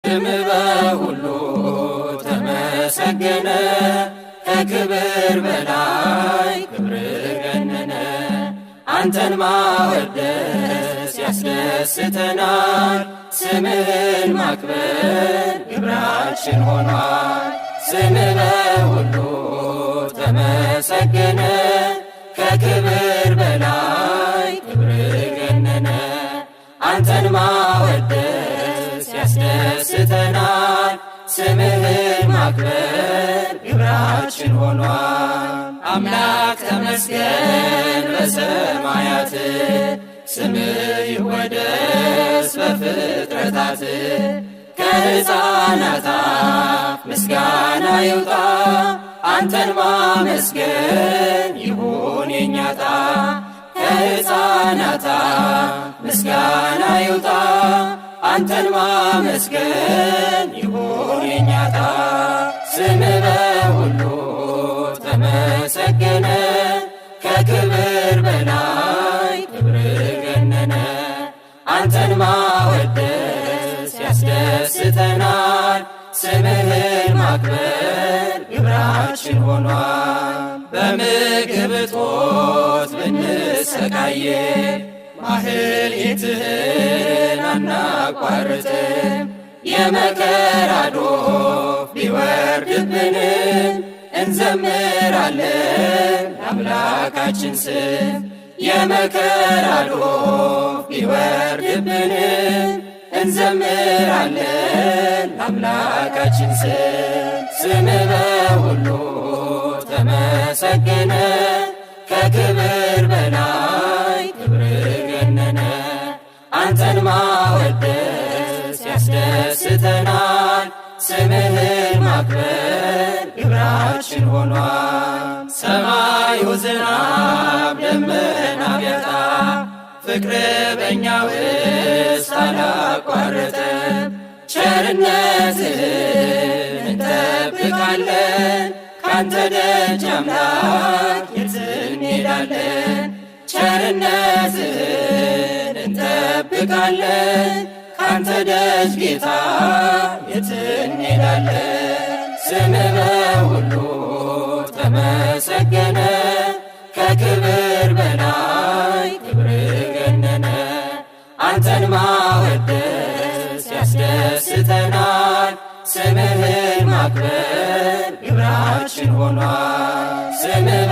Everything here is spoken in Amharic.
ስምህ በሁሉ ተመሰገነ፣ ከክብር በላይ ክብር ገነነ። አንተን ማወደስ ያስደስተናል፣ ስምህን ማክበር ግብራችን ሆኗል። ስምህ በሁሉ ተመሰገነ፣ ከክብር በላይ ክብር ገነነ። አንተን ማወደስ ያስደስተናል፣ ስምህን ማክበር ግብራችን ሆኗል። አምላክ ተመስገን በሰማያት፣ ስምህ ይወደስ በፍጥረታት። ከሕፃናት አፍ ምስጋና ይውጣ፣ አንተን ማመስገን ይሁን የኛ ዕጣ። ከሕፃናት አፍ ምስጋና ይውጣ፣ አንተን ማመስገን ይሁን የኛ ዕጣ። ስምህ በሁሉ ተመሰገነ፣ ከክብር በላይ ክብር ገነነ። አንተን ማወደስ ያስደስተናል፣ ስምህን ማክበር ግብራችን ሆኗል። በምግብ እጦት ብንሰቃይ ማህሌትህን አናቋርጥም። የመከራ ዶፍ ቢወርድብንም እንዘምራለን አምላካችን ስም። የመከራ ዶፍ ቢወርድብንም እንዘምራለን አምላካችን ስም። ስምህ በሁሉ ተመሰገነ፣ ከክብር በላይ ክብር ገነነ። አንተን ማወደስ ያስደስተናል፣ ስምህን ማክበር ግብራችን ሆኗል። ሰማዩ ዝናብ ደመና ቢያጣ ፍቅር በእኛ ውስጥ አላቋረጠም። ቸርነትህን እንጠብቃለን፣ ካንተ ደጅ አምላክ የት እንሄዳለን? ቸርነትህን እንጠብቃለን፣ ካንተ ደጅ ጌታ የት እንሄዳለን? ስምህ በሁሉ ተመሰገነ፣ ከክብር በላይ ክብር ገነነ። አንተን ማወደስ ያስደስተናል፣ ስምህን ማክበር ግብራችን ሆኗል። ስምህ